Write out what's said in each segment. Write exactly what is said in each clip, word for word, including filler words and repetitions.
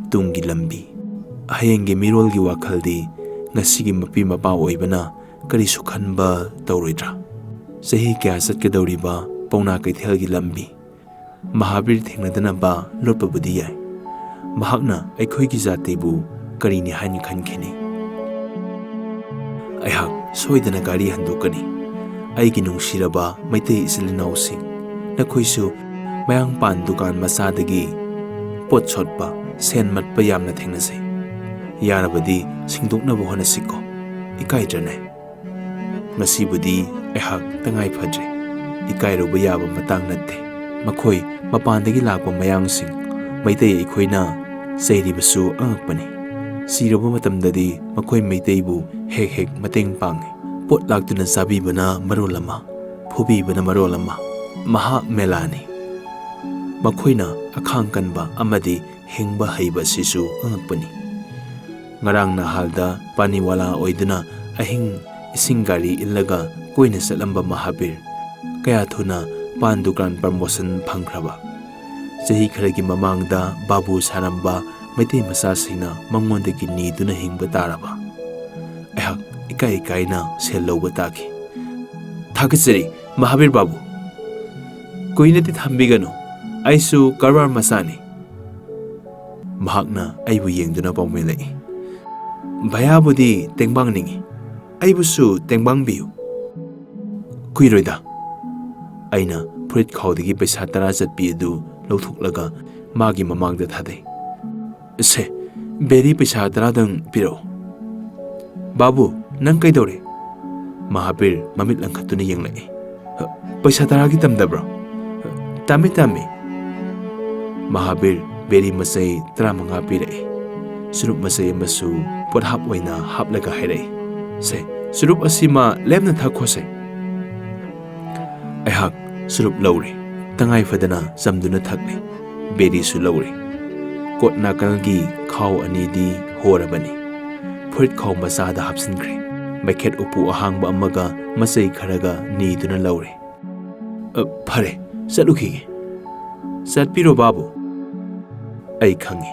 ꯇꯨꯡꯒꯤ ꯂꯝꯕꯤ꯫ ꯍꯌꯦꯡꯒꯤ ꯃꯤꯔꯣꯜꯒꯤ ꯋꯥꯈꯜꯗꯤ ꯉꯁꯤꯒꯤ ꯃꯄꯤ ꯃꯄꯥ ꯑꯣꯏꯕꯅ ꯀꯔꯤꯁꯨ ꯈꯟꯕ ꯇꯧꯔꯣꯏꯗ꯭ꯔꯥ? ꯆꯍꯤ ꯀꯌꯥ ꯆꯠꯀꯗꯧꯔꯤꯕ ꯄꯥꯎꯅꯥ ꯀꯩꯊꯦꯜꯒꯤ ꯂꯝꯕꯤ꯫ ꯃꯍꯥꯕꯤꯔ ꯊꯦꯡꯅꯗꯅꯕ ꯂꯣꯠꯄꯕꯨꯗꯤ ꯌꯥꯏ꯫ ꯃꯍꯥꯛꯅ ꯑꯩꯈꯣꯏꯒꯤ ꯖꯥꯇꯤꯕꯨ ꯀꯔꯤꯅꯤ ꯍꯥꯏꯅ ꯈꯟꯈꯤꯅꯤ? ꯑꯩꯍꯥꯛ ꯁꯣꯏꯗꯅ ꯒꯥꯔꯤ ꯍꯟꯗꯣꯛꯀꯅꯤ꯫ ꯑꯩꯒꯤ ꯅꯨꯡꯁꯤꯔꯕ ꯃꯩꯇꯩ ꯏꯆꯤꯜ ꯏꯅꯥꯎꯁꯤꯡ, ꯅꯈꯣꯏꯁꯨ ꯃꯌꯥꯡꯄꯥꯟ ꯗꯨꯀꯥꯟ ꯃꯆꯥꯗꯒꯤ ꯄꯣꯠ ꯁꯣꯠꯄ, ꯁꯦꯟ ꯃꯠꯄ ꯌꯥꯝꯅ ꯊꯦꯡꯅꯖꯩ꯫ ꯌꯥꯔꯕꯗꯤ ꯁꯤꯡꯗꯣꯛꯅꯕ ꯍꯣꯠꯅꯁꯤꯀꯣ꯫ ꯏꯀꯥꯏꯗ꯭ꯔꯅꯦ? ꯉꯁꯤꯕꯨꯗꯤ ꯑꯩꯍꯥꯛ ꯇꯉꯥꯏ ꯐꯗ꯭ꯔꯦ꯫ ꯏꯀꯥꯏꯔꯨꯕ ꯌꯥꯕ ꯃꯇꯥꯡ ꯅꯠꯇꯦ꯫ ꯃꯈꯣꯏ ꯃꯄꯥꯟꯗꯒꯤ ꯂꯥꯛꯄ ꯃꯌꯥꯡꯁꯤꯡ, ꯃꯩꯇꯩ ꯑꯩꯈꯣꯏꯅ ꯆꯩꯔꯤꯕꯁꯨ ꯑꯉꯛꯄꯅꯤ꯫ ꯁꯤꯔꯕ ꯃꯇꯝꯗꯗꯤ ꯃꯈꯣꯏ ꯃꯩꯇꯩꯕꯨ ꯍꯦꯛ ꯍꯦꯛ ꯃꯇꯦꯡ ꯄꯥꯡꯏ꯫ ꯄꯣꯠ ꯂꯥꯛꯇꯨꯅ ꯆꯥꯕꯤꯕꯅ ꯃꯔꯣꯜ ꯑꯃ, ꯐꯨꯕꯤꯕꯅ ꯃꯔꯣꯜ ꯑꯃ꯫ ꯃꯍꯥ ꯃꯦꯂꯥꯅꯤ꯫ ꯃꯈꯣꯏꯅ ꯑꯈꯥꯡ ꯀꯟꯕ ꯑꯃꯗꯤ ꯍꯤꯡꯕ ꯍꯩꯕ ꯑꯁꯤꯁꯨ ꯑꯉꯛꯄꯅꯤ꯫ ꯉꯔꯥꯡ ꯅꯍꯥꯜꯗ ꯄꯥꯅꯤꯋꯥꯂꯥ ꯑꯣꯏꯗꯨꯅ ꯑꯍꯤꯡ ꯏꯁꯤꯡ ꯒꯥꯔꯤ ꯏꯜꯂꯒ ꯀꯣꯏꯅ ꯆꯠꯂꯝꯕ ꯃꯍꯥꯕꯤꯔ ꯀꯌꯥ ꯊꯨꯅ ꯄꯥꯟ ꯗꯨꯀꯥꯟ ꯄ꯭ꯔꯃꯣꯁꯟ ꯐꯪꯈ꯭ꯔꯕ? ꯆꯍꯤ ꯈꯔꯒꯤ ꯃꯃꯥꯡꯗ ꯕꯥꯕꯨ ꯁꯥꯔꯝꯕ ꯃꯩꯇꯩ ꯃꯆꯥꯁꯤꯡꯅ ꯃꯉꯣꯟꯗꯒꯤ ꯅꯤꯗꯨꯅ ꯍꯤꯡꯕ ꯇꯥꯔꯕ? ꯑꯩꯍꯥꯛ ꯏꯀꯥꯏ ꯏꯀꯥꯏꯅ ꯁꯦꯜ ꯂꯧꯕ ꯇꯥꯈꯤ꯫ "ꯊꯥꯒꯠꯆꯔꯤ, ꯃꯍꯥꯕꯤꯔ ꯕꯥꯕꯨ꯫ ꯀꯨꯏꯅꯗꯤ ꯊꯝꯕꯤꯒꯅꯨ, ꯑꯩꯁꯨ ꯀꯔꯕꯥꯔ ꯃꯆꯥꯅꯤ꯫" ꯃꯍꯥꯛꯅ ꯑꯩꯕꯨ ꯌꯦꯡꯗꯨꯅ ꯄꯥꯎꯃꯤꯂꯛꯏ꯫ "ꯚꯌꯥꯕꯨꯗꯤ ꯇꯦꯡꯕꯥꯡꯅꯤꯡꯏ, ꯑꯩꯕꯨꯁꯨ ꯇꯦꯡꯕꯥꯡꯕꯤꯌꯨ꯫" "ꯀꯨꯏꯔꯣꯏꯗ꯫" ꯑꯩꯅ ꯐꯨꯔꯤꯠ ꯈꯥꯎꯗꯒꯤ ꯄꯩꯁꯥ ꯇꯔꯥ ꯆꯠꯄꯤ ꯑꯗꯨ ꯂꯧꯊꯣꯛꯂꯒ ꯃꯥꯒꯤ ꯃꯃꯥꯡꯗ ꯊꯥꯗꯩ꯫ "ꯁꯦ, ꯕꯦꯔꯤ ꯄꯩꯁꯥ ꯇꯔꯥꯗꯪ ꯄꯤꯔꯛꯎ꯫" "ꯕꯥꯕꯨ, ꯅꯪ ꯀꯩꯗꯧꯔꯦ?" ꯃꯍꯥꯕꯤꯔ ꯃꯃꯤꯠ ꯂꯪꯈꯠꯇꯨꯅ ꯌꯦꯡꯂꯛꯏ꯫ "ꯄꯩꯁꯥ ꯇꯔꯥꯒꯤ ꯇꯝꯗꯕ꯭ꯔꯣ?" "ꯇꯝꯃꯤ, ꯇꯝꯃꯤ꯫" ꯃꯍꯥꯕꯤꯔ ꯕꯦꯔꯤ ꯃꯆꯩ ꯇꯔꯥꯃꯉꯥ ꯄꯤꯔꯛꯏ꯫ ꯆꯨꯔꯨꯞ ꯃꯆꯩ ꯑꯃꯁꯨ ꯄꯣꯠꯍꯥꯞ ꯑꯣꯏꯅ ꯍꯥꯞꯂꯒ ꯍꯥꯏꯔꯛꯏ, "ꯁꯦ, ꯆꯨꯔꯨꯞ ꯑꯁꯤꯃ ꯂꯦꯝꯅ ꯊꯛꯈꯣꯁꯦ꯫" ꯑꯩꯍꯥꯛ ꯆꯨꯔꯨꯞ ꯂꯧꯔꯦ꯫ ꯇꯉꯥꯏ ꯐꯗꯅ ꯆꯝꯗꯨꯅ ꯊꯛꯂꯦ꯫ ꯕꯦꯔꯤꯁꯨ ꯂꯧꯔꯦ꯫ ꯀꯣꯠ ꯅꯥꯀꯜꯒꯤ ꯈꯥꯎ ꯑꯅꯤꯗꯤ ꯍꯣꯔꯕꯅꯤ꯫ ꯐꯨꯔꯤꯠ ꯈꯥꯎ ꯃꯆꯥꯗ ꯍꯥꯞꯆꯤꯟꯈ꯭ꯔꯦ꯫ ꯃꯩꯈꯦꯠ ꯎꯄꯨ ꯑꯍꯥꯡꯕ ꯑꯃꯒ ꯃꯆꯩ ꯈꯔꯒ ꯅꯤꯗꯨꯅ ꯂꯧꯔꯦ꯫ "ꯑ, ꯐꯔꯦ, ꯆꯠꯂꯨꯈꯤꯒꯦ꯫" "ꯆꯠꯄꯤꯔꯣ ꯕꯥꯕꯨ꯫" "ꯑꯩ ꯈꯪꯏ꯫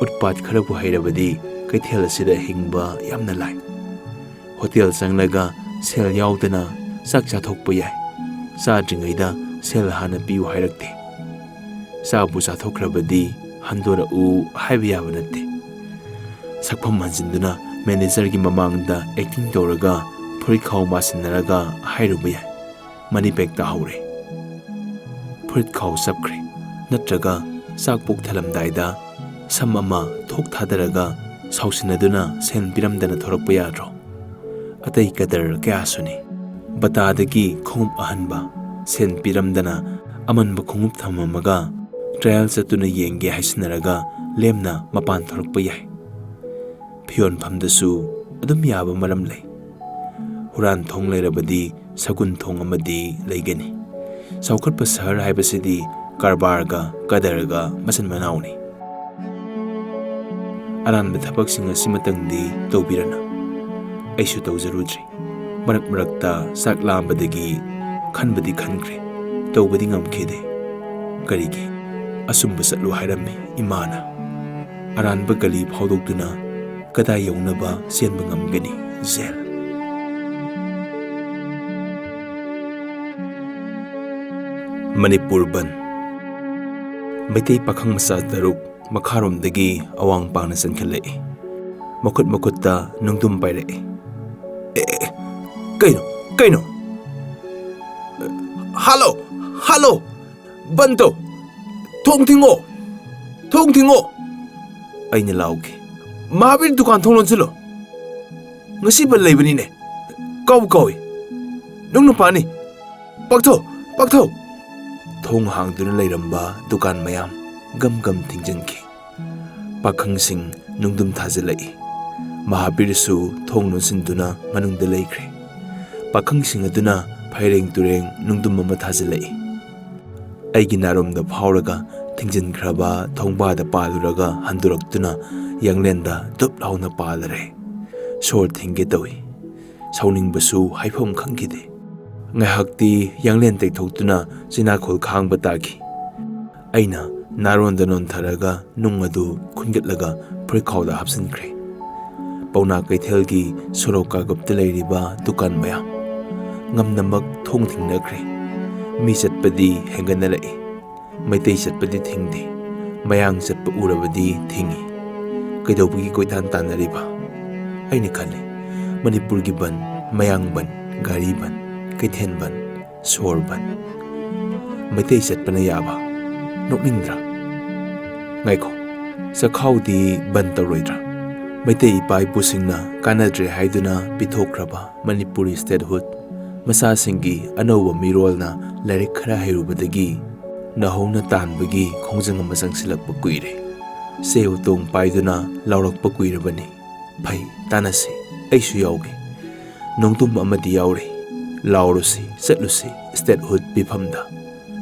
ꯐꯨꯠꯄꯥꯠ ꯈꯔꯕꯨ ꯍꯩꯔꯕꯗꯤ ꯀꯩꯊꯦꯜ ꯑꯁꯤꯗ ꯍꯤꯡꯕ ꯌꯥꯝꯅ ꯂꯥꯏ꯫ ꯍꯣꯇꯦꯜ ꯆꯪꯂꯒ ꯁꯦꯜ ꯌꯥꯎꯗꯅ ꯆꯥꯛ ꯆꯥꯊꯣꯛꯄ ꯌꯥꯏ꯫ ꯆꯥꯗ꯭ꯔꯤꯉꯩꯗ ꯁꯦꯜ ꯍꯥꯟꯅ ꯄꯤꯌꯨ ꯍꯥꯏꯔꯛꯇꯦ꯫ ꯆꯥꯕꯨ ꯆꯥꯊꯣꯛꯈ꯭ꯔꯕꯗꯤ ꯍꯟꯗꯣꯔꯛꯎ ꯍꯥꯏꯕ ꯌꯥꯕ ꯅꯠꯇꯦ꯫ ꯁꯛꯐꯝ ꯍꯟꯖꯤꯟꯗꯨꯅ ꯃꯦꯅꯦꯖꯔꯒꯤ ꯃꯃꯥꯡꯗ ꯑꯦꯛꯇꯤꯡ ꯇꯧꯔꯒ ꯐꯨꯔꯤꯠ ꯈꯥꯎ ꯃꯥꯁꯤꯟꯅꯔꯒ ꯍꯥꯏꯔꯨꯕ ꯌꯥꯏ, "ꯃꯅꯤ ꯕꯦꯒ ꯇꯥꯍꯧꯔꯦ"꯫ ꯐꯨꯔꯤꯠ ꯈꯥꯎ ꯆꯞꯈ꯭ꯔꯦ꯫ ꯅꯠꯇ꯭ꯔꯒ ꯆꯥꯛ ꯄꯨꯛ ꯊꯜꯂꯝꯗꯥꯏꯗ ꯁꯝ ꯑꯃ ꯊꯣꯛ ꯊꯥꯗꯔꯒ ꯁꯥꯎꯁꯤꯟꯅꯗꯨꯅ ꯁꯦꯟ ꯄꯤꯔꯝꯗꯅ ꯊꯣꯔꯛꯄ ꯌꯥꯗ꯭ꯔꯣ? ꯑꯇꯩ ꯀꯗꯔ ꯀꯌꯥꯁꯨꯅꯤ꯫ ꯕꯇꯥꯗꯒꯤ ꯈꯣꯡꯎꯞ ꯑꯍꯟꯕ, ꯁꯦꯟ ꯄꯤꯔꯝꯗꯅ ꯑꯃꯟꯕ ꯈꯣꯡꯎꯞ ꯊꯝꯃꯝꯃꯒ ꯇ꯭ꯔꯥꯌꯦꯜ ꯆꯠꯇꯨꯅ ꯌꯦꯡꯒꯦ ꯍꯥꯏꯁꯤꯟꯅꯔꯒ ꯂꯦꯝꯅ ꯃꯄꯥꯟ ꯊꯣꯔꯛꯄ ꯌꯥꯏ꯫ ꯐꯤꯌꯣꯟꯐꯝꯗꯁꯨ ꯑꯗꯨꯝ ꯌꯥꯕ ꯃꯔꯝ ꯂꯩ꯫ ꯍꯨꯔꯥꯟ ꯊꯣꯡ ꯂꯩꯔꯕꯗꯤ ꯁꯒꯨꯟ ꯊꯣꯡ ꯑꯃꯗꯤ ꯂꯩꯒꯅꯤ꯫ ꯆꯥꯎꯈꯠꯄ ꯁꯍꯔ ꯍꯥꯏꯕꯁꯤꯗꯤ ꯀꯔꯕꯥꯔꯒ ꯀꯗꯔꯒ ꯃꯆꯤꯟ ꯃꯅꯥꯎꯅꯤ꯫ ꯑꯔꯥꯟꯕ ꯊꯕꯛꯁꯤꯡ ꯑꯁꯤꯃꯇꯪꯗꯤ ꯇꯧꯕꯤꯔꯅꯨ꯫ ꯑꯩꯁꯨ ꯇꯧꯖꯔꯨꯗ꯭ꯔꯤ꯫ ꯃꯔꯛ ꯃꯔꯛꯇ ꯆꯥꯛ ꯂꯥꯝꯕꯗꯒꯤ ꯈꯟꯕꯗꯤ ꯈꯟꯈ꯭ꯔꯦ, ꯇꯧꯕꯗꯤ ꯉꯝꯈꯤꯗꯦ꯫ ꯀꯔꯤꯒꯤ? ꯑꯆꯨꯝꯕ ꯆꯠꯂꯨ ꯍꯥꯏꯔꯝꯃꯤ ꯏꯃꯥꯅ꯫ ꯑꯔꯥꯟꯕ ꯒꯂꯤ ꯐꯥꯎꯗꯣꯛꯇꯨꯅ ꯀꯗꯥꯏ ꯌꯧꯅꯕ ꯆꯦꯟꯕ ꯉꯝꯒꯅꯤ? ꯖꯦꯜ꯫ ꯃꯅꯤꯄꯨꯔ ꯕꯟ꯫ ꯃꯩꯇꯩ ꯄꯥꯈꯪ ꯃꯆꯥ ꯇꯔꯨꯛ ꯃꯈꯥꯔꯣꯝꯗꯒꯤ ꯑꯋꯥꯡ ꯄꯥꯡꯅ ꯆꯪꯈꯠꯂꯛꯏ꯫ ꯃꯈꯨꯠ ꯃꯈꯨꯠꯇ ꯅꯨꯡꯗꯨꯝ ꯄꯥꯏꯔꯛꯏ꯫ "ꯑꯦ, ꯑꯦ, ꯀꯩꯅꯣ? ꯀꯩꯅꯣ? ꯍꯥꯠꯂꯣ! ꯍꯥꯠꯂꯣ! ꯕꯟ ꯇꯧ! ꯊꯣꯡ ꯊꯤꯡꯉꯣ! ꯊꯣꯡ ꯊꯤꯡꯉꯣ!" ꯑꯩꯅ ꯂꯥꯎꯈꯤ꯫ "ꯃꯍꯥꯕꯤꯔ, ꯗꯨꯀꯥꯟ ꯊꯣꯡ ꯂꯣꯟꯁꯤꯜꯂꯣ! ꯉꯁꯤ ꯕꯟ ꯂꯩꯕꯅꯤꯅꯦ! ꯀꯥꯎꯕꯨ ꯀꯥꯎꯏ! ꯅꯪ ꯅꯨꯄꯥꯅꯤ! ꯄꯥꯛꯊꯧ! ꯄꯥꯛꯊꯧ!" ꯊꯣꯡ ꯍꯥꯡꯗꯨꯅ ꯂꯩꯔꯝꯕ ꯗꯨꯀꯥꯟ ꯃꯌꯥꯝ ꯒꯝ ꯒꯝ ꯊꯤꯡꯖꯤꯟꯈꯤ꯫ ꯄꯥꯈꯪꯁꯤꯡ ꯅꯨꯡꯗꯨꯝ ꯊꯥꯖꯤꯜꯂꯛꯏ꯫ ꯃꯍꯥꯕꯤꯔꯁꯨ ꯊꯣꯡ ꯂꯣꯟꯁꯤꯟꯗꯨꯅ ꯃꯅꯨꯡꯗ ꯂꯩꯈ꯭ꯔꯦ꯫ ꯄꯥꯈꯪꯁꯤꯡ ꯑꯗꯨꯅ ꯐꯩꯔꯦꯡ ꯇꯨꯔꯦꯡ ꯅꯨꯡꯗꯨꯝ ꯑꯃ ꯊꯥꯖꯤꯜꯂꯛꯏ꯫ ꯑꯩꯒꯤ ꯅꯥꯔꯣꯝꯗ ꯐꯥꯎꯔꯒ ꯊꯤꯡꯖꯤꯟꯈ꯭ꯔꯕ ꯊꯣꯡꯕꯥꯗ ꯄꯥꯜꯂꯨꯔꯒ ꯍꯟꯗꯣꯔꯛꯇꯨꯅ ꯌꯥꯡꯂꯦꯟꯗ ꯗꯨꯞ ꯂꯥꯎꯅ ꯄꯥꯜꯂꯔꯦ꯫ ꯁꯣꯔ ꯊꯤꯡꯒꯦ ꯇꯧꯏ꯫ ꯁꯥꯎꯅꯤꯡꯕꯁꯨ ꯍꯥꯏꯐꯝ ꯈꯪꯈꯤꯗꯦ꯫ ꯉꯥꯏꯍꯥꯛꯇꯤ ꯌꯥꯡꯂꯦꯟ ꯇꯩꯊꯣꯛꯇꯨꯅ ꯆꯤꯅꯥꯈꯣꯜ ꯈꯥꯡꯕ ꯇꯥꯈꯤ꯫ ꯑꯩꯅ ꯅꯥꯔꯣꯟꯗ ꯅꯣꯟꯊꯔꯒ ꯅꯨꯡ ꯑꯗꯨ ꯈꯨꯟꯒꯠꯂꯒ ꯐꯨꯔꯤꯠꯈꯥꯎꯗ ꯍꯥꯞꯆꯤꯟꯈ꯭ꯔꯦ꯫ ꯄꯥꯎꯅꯥ ꯀꯩꯊꯦꯜꯒꯤ ꯁꯣꯔꯣꯛ ꯀꯥꯒꯞꯇ ꯂꯩꯔꯤꯕ ꯗꯨꯀꯥꯟ ꯃꯌꯥꯝ ꯉꯝꯅꯃꯛ ꯊꯣꯡ ꯊꯤꯡꯅꯈ꯭ꯔꯦ꯫ ꯃꯤ ꯆꯠꯄꯗꯤ ꯍꯦꯟꯒꯠꯅꯔꯛꯏ꯫ ꯃꯩꯇꯩ ꯆꯠꯄꯗꯤ ꯊꯤꯡꯗꯦ꯫ ꯃꯌꯥꯡ ꯆꯠꯄ ꯎꯔꯕꯗꯤ ꯊꯤꯡꯏ꯫ ꯀꯩꯗꯧꯕꯒꯤ ꯀꯣꯏꯇꯥꯟ ꯇꯥꯟꯅꯔꯤꯕ? ꯑꯩꯅ ꯈꯜꯂꯤ, ꯃꯅꯤꯄꯨꯔꯒꯤ ꯕꯟ, ꯃꯌꯥꯡ ꯕꯟ, ꯒꯥꯔꯤ ꯕꯟ, ꯀꯩꯊꯦꯜ ꯕꯟ, ꯁꯣꯔ ꯕꯟ꯫ ꯃꯩꯇꯩ ꯆꯠꯄꯅ ꯌꯥꯕ꯫ ꯅꯣꯛꯅꯤꯡꯗ꯭ꯔꯥ? ꯉꯥꯏꯈꯣ, ꯆꯈꯥꯎꯗꯤ ꯕꯟ ꯇꯧꯔꯣꯏꯗ꯭ꯔꯥ? ꯃꯩꯇꯩ ꯏꯄꯥ ꯏꯄꯨꯁꯤꯡꯅ ꯀꯥꯟꯅꯗ꯭ꯔꯦ ꯍꯥꯏꯗꯨꯅ ꯄꯤꯊꯣꯛꯈ꯭ꯔꯕ ꯃꯅꯤꯄꯨꯔꯤ statehood ꯃꯆꯥꯁꯤꯡꯒꯤ ꯑꯅꯧꯕ ꯃꯤꯔꯣꯜꯅ ꯂꯥꯏꯔꯤꯛ ꯈꯔ ꯍꯩꯔꯨꯕꯗꯒꯤ ꯅꯧꯍꯧꯅ ꯇꯥꯟꯕꯒꯤ ꯈꯣꯡꯖꯪ ꯑꯃ ꯆꯪꯁꯤꯜꯂꯛꯄ ꯀꯨꯏꯔꯦ꯫ ꯆꯦ ꯎꯇꯣꯡ ꯄꯥꯏꯗꯨꯅ ꯂꯥꯎꯔꯛꯄ ꯀꯨꯏꯔꯕꯅꯤ꯫ ꯐꯩ, ꯇꯥꯟꯅꯁꯤ, ꯑꯩꯁꯨ ꯌꯥꯎꯒꯦ꯫ ꯅꯣꯡꯗꯝ ꯑꯃꯗꯤ ꯌꯥꯎꯔꯤ꯫ ꯂꯥꯎꯔꯨꯁꯤ, ꯆꯠꯂꯨꯁꯤ statehood ꯄꯤꯐꯝꯗ꯫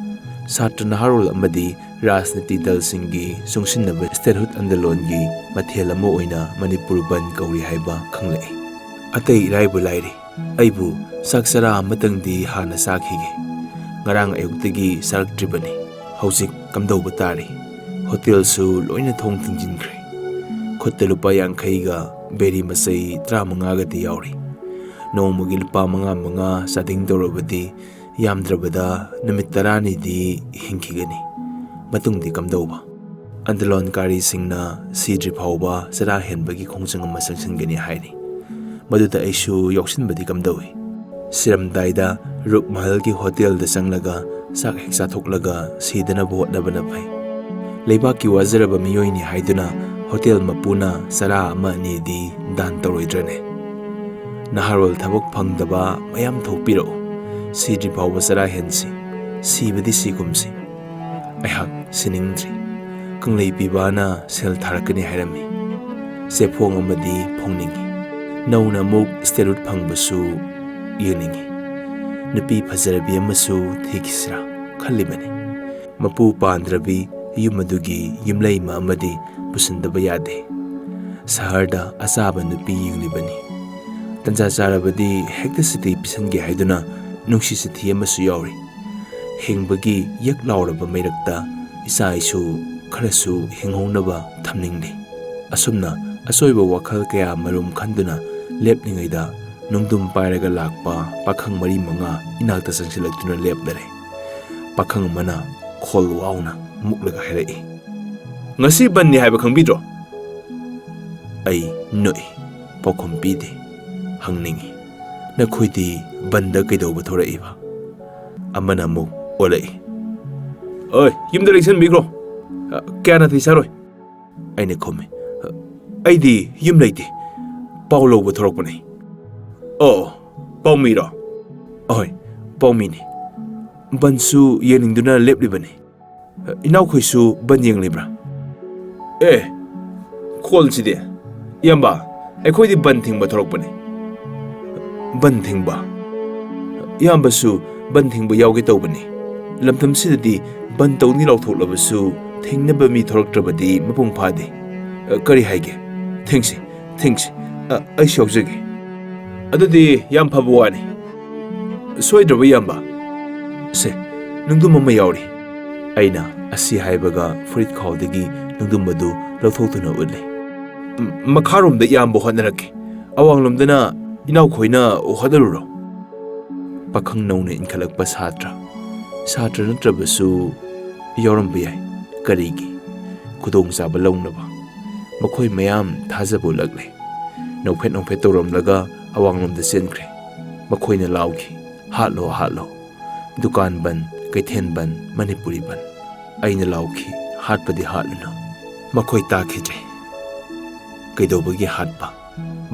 ꯁꯥꯇ꯭ꯔ ꯅꯍꯥꯔꯣꯜ ꯑꯃꯗꯤ ꯔꯥꯖꯅꯤꯇꯤ ꯗꯜꯁꯤꯡꯒꯤ ꯆꯨꯡꯁꯤꯟꯅꯕ statehood ꯑꯟꯗꯂꯣꯟꯒꯤ ꯃꯊꯦꯜ ꯑꯃ ꯑꯣꯏꯅ ꯃꯅꯤꯄꯨꯔ ꯕꯟ ꯀꯧꯔꯤ ꯍꯥꯏꯕ ꯈꯪꯂꯛꯏ꯫ ꯑꯇꯩ ꯏꯔꯥꯏꯕꯨ ꯂꯥꯏꯔꯤ, ꯑꯩꯕꯨ ꯆꯥꯛ ꯆꯔꯥ ꯑꯃꯇꯪꯗꯤ ꯍꯥꯟꯅ ꯆꯥꯈꯤꯒꯦ꯫ ꯉꯔꯥꯡ ꯑꯌꯨꯛꯇꯒꯤ ꯆꯥꯔꯛꯇ꯭ꯔꯤꯕꯅꯤ꯫ ꯍꯧꯖꯤꯛ ꯀꯝꯗꯧꯕ ꯇꯥꯔꯤ? ꯍꯣꯇꯦꯜꯁꯨ ꯂꯣꯏꯅ ꯊꯣꯡ ꯊꯤꯡꯖꯤꯟꯈ꯭ꯔꯦ꯫ ꯈꯨꯠꯇ ꯂꯨꯄꯥ ꯌꯥꯡꯈꯩꯒ ꯕꯦꯔꯤ ꯃꯆꯩ ꯇꯔꯥꯃꯉꯥꯒꯗꯤ ꯌꯥꯎꯔꯤ꯫ ꯅꯣꯡꯃꯒꯤ ꯂꯨꯄꯥ ꯃꯉꯥ ꯃꯉꯥ ꯆꯥꯗꯤꯡ ꯇꯧꯔꯕꯗꯤ ꯌꯥꯝꯗ꯭ꯔꯕꯗ ꯅꯨꯃꯤꯠ ꯇꯔꯥꯅꯤꯗꯤ ꯍꯤꯡꯈꯤꯒꯅꯤ꯫ ꯃꯇꯨꯡꯗꯤ ꯀꯝꯗꯧꯕ? ꯑꯟꯗꯂꯣꯟꯀꯥꯔꯤꯁꯤꯡꯅ ꯁꯤꯗ꯭ꯔꯤ ꯐꯥꯎꯕ ꯆꯔꯥ ꯍꯦꯟꯕꯒꯤ ꯈꯣꯡꯖꯪ ꯑꯃ ꯆꯪꯁꯤꯟꯒꯅꯤ ꯍꯥꯏꯔꯤ꯫ ꯃꯗꯨꯗ ꯑꯩꯁꯨ ꯌꯥꯎꯁꯤꯟꯕꯗꯤ ꯀꯝꯗꯧꯏ? ꯁꯤꯔꯝꯗꯥꯏꯗ ꯔꯨꯛꯃꯍꯜꯒꯤ ꯍꯣꯇꯦꯜꯗ ꯆꯪꯂꯒ ꯆꯥꯛ ꯍꯦꯛ ꯆꯥꯊꯣꯛꯂꯒ ꯁꯤꯗꯅꯕ ꯍꯣꯠꯅꯕꯅ ꯐꯩ꯫ ꯂꯩꯕꯥꯛꯀꯤ ꯋꯥꯖꯔꯕ ꯃꯤꯑꯣꯏꯅꯤ ꯍꯥꯏꯗꯨꯅ ꯍꯣꯇꯦꯜ ꯃꯄꯨꯅ ꯆꯔꯥ ꯑꯃ ꯑꯅꯤꯗꯤ ꯗꯥꯟ ꯇꯧꯔꯣꯏꯗ꯭ꯔꯅꯦ? ꯅꯍꯥꯔꯣꯜ ꯊꯕꯛ ꯐꯪꯗꯕ ꯃꯌꯥꯝ ꯊꯣꯛꯄꯤꯔꯛꯎ꯫ ꯁꯤꯗ꯭ꯔꯤ ꯐꯥꯎꯕ ꯆꯔꯥ ꯍꯦꯟꯁꯤ꯫ ꯁꯤꯕꯗꯤ ꯁꯤꯒꯨꯝꯁꯤ꯫ ꯑꯩꯍꯥꯛ ꯁꯤꯅꯤꯡꯗ꯭ꯔꯤ꯫ ꯀꯪꯂꯩ ꯄꯤꯕꯥꯅ ꯁꯦꯜ ꯊꯥꯔꯛꯀꯅꯤ ꯍꯥꯏꯔꯝꯃꯤ꯫ ꯆꯦꯐꯣꯡ ꯑꯃꯗꯤ ꯐꯣꯡꯅꯤꯡꯏ꯫ ꯅꯧꯅ ꯑꯃꯨꯛ statehood ꯐꯪꯕꯁꯨ ꯌꯦꯡꯅꯤꯡꯏ꯫ ꯅꯨꯄꯤ ꯐꯖꯔꯕꯤ ꯑꯃꯁꯨ ꯊꯤꯈꯤꯁꯤꯔꯥ ꯈꯜꯂꯤꯕꯅꯤ꯫ ꯃꯄꯨ ꯄꯥꯟꯗ꯭ꯔꯕꯤ ꯌꯨꯝ ꯑꯗꯨꯒꯤ ꯌꯨꯝꯂꯩꯃ ꯑꯃꯗꯤ ꯄꯨꯁꯤꯟꯗꯕ ꯌꯥꯗꯦ꯫ ꯁꯍꯔꯗ ꯑꯆꯥꯕ ꯅꯨꯄꯤ ꯌꯦꯡꯂꯤꯕꯅꯤ꯫ ꯇꯟꯖꯥ ꯆꯥꯔꯕꯗꯤ ꯍꯦꯛꯇ ꯁꯤꯇꯤ ꯄꯤꯁꯟꯒꯦ ꯍꯥꯏꯗꯨꯅ ꯅꯨꯡꯁꯤ ꯆꯤꯊꯤ ꯑꯃꯁꯨ ꯌꯥꯎꯔꯤ꯫ ꯍꯤꯡꯕꯒꯤ ꯌꯛ ꯂꯥꯎꯔꯕ ꯃꯩꯔꯛꯇ ꯏꯆꯥ ꯏꯁꯨ ꯈꯔꯁꯨ ꯍꯤꯡꯍꯧꯅꯕ ꯊꯝꯅꯤꯡꯂꯤ꯫ ꯑꯁꯨꯝꯅ ꯑꯆꯣꯏꯕ ꯋꯥꯈꯜ ꯀꯌꯥ ꯃꯔꯨꯝ ꯈꯟꯗꯨꯅ ꯂꯦꯞꯂꯤꯉꯩꯗ, ꯅꯨꯡꯗꯨꯝ ꯄꯥꯏꯔꯒ ꯂꯥꯛꯄ ꯄꯥꯈꯪ ꯃꯔꯤ ꯃꯉꯥ ꯏꯅꯥꯛꯇ ꯆꯪꯁꯤꯜꯂꯛꯇꯨꯅ ꯂꯦꯞꯂꯔꯦ꯫ ꯄꯥꯈꯪ ꯑꯃꯅ ꯈꯣꯜ ꯋꯥꯎꯅ ꯃꯨꯛꯂꯒ ꯍꯥꯏꯔꯛꯏ, "ꯉꯁꯤ ꯕꯟꯅꯤ ꯍꯥꯏꯕ ꯈꯪꯕꯤꯗ꯭ꯔꯣ?" ꯑꯩ ꯅꯣꯛꯏ, ꯄꯥꯎꯈꯨꯝ ꯄꯤꯗꯦ꯫ ꯍꯪꯅꯤꯡꯏ, "ꯅꯈꯣꯏꯗꯤ ꯕꯟꯗ ꯀꯩꯗꯧꯕ ꯊꯣꯔꯛꯏꯕ?" ꯑꯃꯅ ꯑꯃꯨꯛ ꯑꯣꯜꯂꯛꯏ, "ꯑꯣꯏ, ꯌꯨꯝꯗ ꯂꯦꯡꯁꯟꯕꯤꯈ꯭ꯔꯣ꯫ ꯑ, ꯀꯌꯥ ꯅꯥꯇꯩ ꯆꯥꯔꯣꯏ?" ꯑꯩꯅ ꯈꯨꯝꯃꯤ, "ꯑꯩꯗꯤ ꯌꯨꯝ ꯂꯩꯇꯦ, ꯄꯥꯎ ꯂꯧꯕ ꯊꯣꯔꯛꯄꯅꯤ꯫" "ꯑꯣ, ꯄꯥꯎꯃꯤꯔꯣ?" "ꯑꯍꯣꯏ, ꯄꯥꯎꯃꯤꯅꯤ꯫ ꯕꯟꯁꯨ ꯌꯦꯡꯅꯤꯡꯗꯨꯅ ꯂꯦꯞꯂꯤꯕꯅꯤ꯫ ꯏꯅꯥꯎꯈꯣꯏꯁꯨ ꯕꯟ ꯌꯦꯡꯂꯤꯕ꯭ꯔꯥ?" "ꯑꯦ, ꯈꯣꯜꯁꯤꯗꯤ꯫ ꯏꯌꯥꯝꯕ, ꯑꯩꯈꯣꯏꯗꯤ ꯕꯟ ꯊꯤꯡꯕ ꯊꯣꯔꯛꯄꯅꯤ꯫" "ꯕꯟ ꯊꯤꯡꯕ? ꯏꯌꯥꯝꯕꯁꯨ ꯕꯟ ꯊꯤꯡꯕ ꯌꯥꯎꯒꯦ ꯇꯧꯕꯅꯤ꯫ ꯂꯝꯗꯝꯁꯤꯗꯗꯤ ꯕꯟ ꯇꯧꯅꯤ ꯂꯥꯎꯊꯣꯛꯂꯕꯁꯨ ꯊꯤꯡꯅꯕ ꯃꯤ ꯊꯣꯔꯛꯇ꯭ꯔꯕꯗꯤ ꯃꯄꯨꯡ ꯐꯥꯗꯦ꯫ ꯀꯔꯤ ꯍꯥꯏꯒꯦ? ꯊꯤꯡꯁꯤ, ꯊꯤꯡꯁꯤ꯫ ꯑ, ꯑꯩꯁꯨ ꯌꯥꯎꯖꯒꯦ꯫" "ꯑꯗꯨꯗꯤ ꯌꯥꯝ ꯐꯕ ꯋꯥꯅꯤ꯫ ꯁꯣꯏꯗ꯭ꯔꯕ, ꯏꯌꯥꯝꯕ? ꯁꯦ, ꯅꯨꯡꯗꯨꯝ ꯑꯃ ꯌꯥꯎꯔꯤ꯫" ꯑꯩꯅ ꯑꯁꯤ ꯍꯥꯏꯕꯒ ꯐꯨꯔꯤꯠ ꯈꯥꯎꯗꯒꯤ ꯅꯨꯡꯗꯨꯝ ꯑꯗꯨ ꯂꯧꯊꯣꯛꯇꯨꯅ ꯎꯠꯂꯤ꯫ "ꯎꯝ, ꯃꯈꯥꯔꯣꯝꯗ ꯏꯌꯥꯝꯕ ꯍꯣꯠꯅꯔꯛꯀꯦ꯫ ꯑꯋꯥꯡꯂꯣꯝꯗꯅ ꯏꯅꯥꯎꯈꯣꯏꯅ ꯍꯣꯠꯅꯔꯨꯔꯣ꯫" ꯄꯥꯈꯪ ꯅꯧꯅ ꯏꯟꯈꯠꯂꯛꯄ ꯁꯥꯇ꯭ꯔ, ꯁꯥꯇ꯭ꯔ ꯅꯠꯇ꯭ꯔꯕꯁꯨ ꯌꯥꯎꯔꯝꯕ ꯌꯥꯏ꯫ ꯀꯔꯤꯒꯤ? ꯈꯨꯗꯣꯡꯆꯥꯕ ꯂꯧꯅꯕ꯫ ꯃꯈꯣꯏ ꯃꯌꯥꯝ ꯊꯥꯖꯕ ꯎꯠꯂꯛꯂꯦ꯫ ꯅꯣꯛꯐꯦꯠ ꯅꯣꯛꯐꯦꯠ ꯇꯧꯔꯝꯂꯒ ꯑꯋꯥꯡꯂꯣꯝꯗ ꯆꯦꯟꯈ꯭ꯔꯦ꯫ ꯃꯈꯣꯏꯅ ꯂꯥꯎꯈꯤ, "ꯍꯥꯠꯂꯣ, ꯍꯥꯠꯂꯣ꯫ ꯗꯨꯀꯥꯟ ꯕꯟ, ꯀꯩꯊꯦꯜ ꯕꯟ, ꯃꯅꯤꯄꯨꯔꯤ ꯕꯟ꯫" ꯑꯩꯅ ꯂꯥꯎꯈꯤ, "ꯍꯥꯠꯄꯗꯤ ꯍꯥꯠꯂꯨꯅꯨ꯫" ꯃꯈꯣꯏ ꯇꯥꯈꯤꯗ꯭ꯔꯦ꯫ ꯀꯩꯗꯧꯕꯒꯤ ꯍꯥꯠꯄ?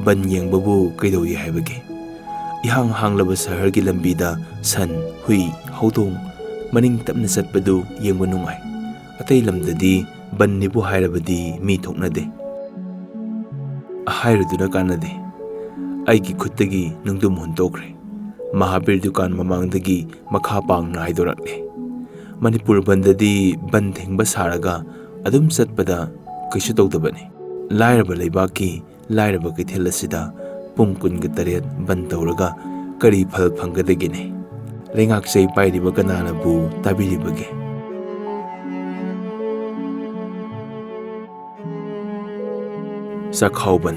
ꯕꯟ ꯌꯦꯡꯕꯕꯨ ꯀꯩꯗꯧꯏ ꯍꯥꯏꯕꯒꯦ? ꯏꯍꯥꯡ ꯍꯥꯡꯂꯕ ꯁꯍꯔꯒꯤ ꯂꯝꯕꯤꯗ ꯁꯟ, ꯍꯨꯏ, ꯍꯧꯗꯣꯡ ꯃꯅꯤꯡ ꯇꯞꯅ ꯆꯠꯄꯗꯨ ꯌꯦꯡꯕ ꯅꯨꯡꯉꯥꯏ꯫ ꯑꯇꯩ ꯂꯝꯗꯗꯤ ꯕꯟꯅꯤꯕꯨ ꯍꯥꯏꯔꯕꯗꯤ ꯃꯤ ꯊꯣꯛꯅꯗꯦ꯫ ꯍꯥꯏꯔꯨꯗꯨꯅ ꯀꯥꯟꯅꯗꯦ꯫ ꯑꯩꯒꯤ ꯈꯨꯠꯇꯒꯤ ꯅꯨꯡꯗꯨꯝ ꯍꯨꯟꯗꯣꯛꯈ꯭ꯔꯦ꯫ ꯃꯍꯥꯕꯤꯔ ꯗꯨꯀꯥꯟ ꯃꯃꯥꯡꯗꯒꯤ ꯃꯈꯥ ꯄꯥꯡꯅ ꯍꯥꯏꯗꯣꯔꯛꯂꯦ꯫ ꯃꯅꯤꯄꯨꯔ ꯕꯟꯗꯗꯤ ꯕꯟ ꯊꯤꯡꯕ ꯁꯥꯔꯒ ꯑꯗꯨꯝ ꯆꯠꯄꯗ ꯀꯩꯁꯨ ꯇꯧꯗꯕꯅꯤ꯫ ꯂꯥꯏꯔꯕ ꯂꯩꯕꯥꯛꯀꯤ ꯂꯥꯏꯔꯕ ꯀꯩꯊꯦꯜ ꯑꯁꯤꯗ ꯄꯨꯡ ꯀꯨꯟꯒ ꯇꯔꯦꯠ ꯕꯟ ꯇꯧꯔꯒ ꯀꯔꯤ ꯐꯜ ꯐꯪꯒꯗꯒꯦꯅꯦ? ꯂꯩꯉꯥꯛ ꯆꯩ ꯄꯥꯏꯔꯤꯕ ꯀꯅꯥꯅꯕꯨ ꯇꯥꯕꯤꯔꯤꯕꯒꯦ? ꯆꯥꯛꯈꯥꯎꯕꯟ꯫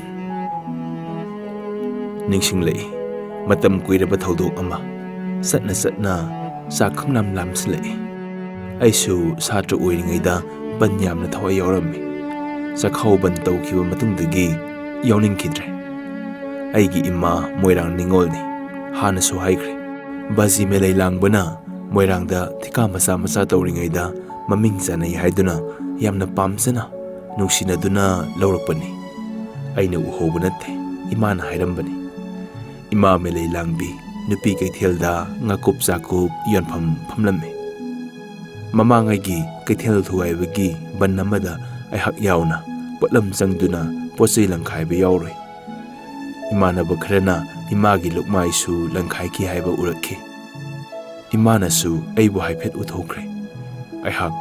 ꯅꯤꯡꯁꯤꯡꯂꯛꯏ ꯃꯇꯝ ꯀꯨꯏꯔꯕ ꯊꯧꯗꯣꯛ ꯑꯃ꯫ ꯆꯠꯅ ꯆꯠꯅ ꯆꯥꯛ ꯈꯪꯂꯥꯝ ꯂꯥꯝꯁꯤꯜꯂꯛꯏ꯫ ꯑꯩꯁꯨ ꯁꯥꯇ꯭ꯔ ꯑꯣꯏꯔꯤꯉꯩꯗ ꯕꯟ ꯌꯥꯝꯅ ꯊꯋꯥꯏ ꯌꯥꯎꯔꯝꯃꯤ꯫ ꯆꯥꯛꯈꯥꯎ ꯕꯟ ꯇꯧꯈꯤꯕ ꯃꯇꯨꯡꯗꯒꯤ ꯌꯥꯎꯅꯤꯡꯈꯤꯗ꯭ꯔꯦ꯫ ꯑꯩꯒꯤ ꯏꯃꯥ ꯃꯣꯏꯔꯥꯡ ꯅꯤꯉꯣꯜꯅꯤ꯫ ꯍꯥꯟꯅꯁꯨ ꯍꯥꯏꯈ꯭ꯔꯦ, ꯕꯥꯖꯤ ꯃꯦꯂꯩ ꯂꯥꯡꯕꯅ ꯃꯣꯏꯔꯥꯡꯗ ꯊꯤꯀꯥ ꯃꯆꯥ ꯃꯆꯥ ꯇꯧꯔꯤꯉꯩꯗ ꯃꯃꯤꯡ ꯆꯥꯅꯩ ꯍꯥꯏꯗꯨꯅ ꯌꯥꯝꯅ ꯄꯥꯝꯖꯅ, ꯅꯨꯡꯁꯤꯅꯗꯨꯅ ꯂꯧꯔꯛꯄꯅꯤ꯫ ꯑꯩꯅ ꯎꯍꯧꯕ ꯅꯠꯇꯦ, ꯏꯃꯥꯅ ꯍꯥꯏꯔꯝꯕꯅꯤ꯫ ꯏꯃꯥ ꯃꯦꯂꯩ ꯂꯥꯡꯕꯤ ꯅꯨꯄꯤ ꯀꯩꯊꯦꯜꯗ ꯉꯥꯀꯨꯞ ꯆꯥꯀꯨꯞ ꯌꯣꯟꯐꯝ ꯐꯝꯂꯝꯃꯤ꯫ ꯃꯃꯥꯡꯉꯩꯒꯤ ꯀꯩꯊꯦꯜ ꯊꯨꯒꯥꯏꯕꯒꯤ ꯕꯟ ꯑꯃꯗ ꯑꯩꯍꯥꯛ ꯌꯥꯎꯅ ꯄꯣꯠꯂꯝ ꯆꯪꯗꯨꯅ ꯄꯣꯠ ꯆꯩ ꯂꯪꯈꯥꯏꯕ ꯌꯥꯎꯔꯨꯏ꯫ ꯏꯃꯥꯟꯅꯕ ꯈꯔꯅ ꯏꯃꯥꯒꯤ ꯂꯨꯛꯃꯥꯏꯁꯨ ꯂꯪꯈꯥꯏꯈꯤ ꯍꯥꯏꯕ ꯎꯔꯛꯈꯤ꯫ ꯏꯃꯥꯅꯁꯨ ꯑꯩꯕꯨ ꯍꯥꯏꯐꯦꯠ ꯎꯊꯣꯛꯈ꯭ꯔꯦ꯫ ꯑꯩꯍꯥꯛ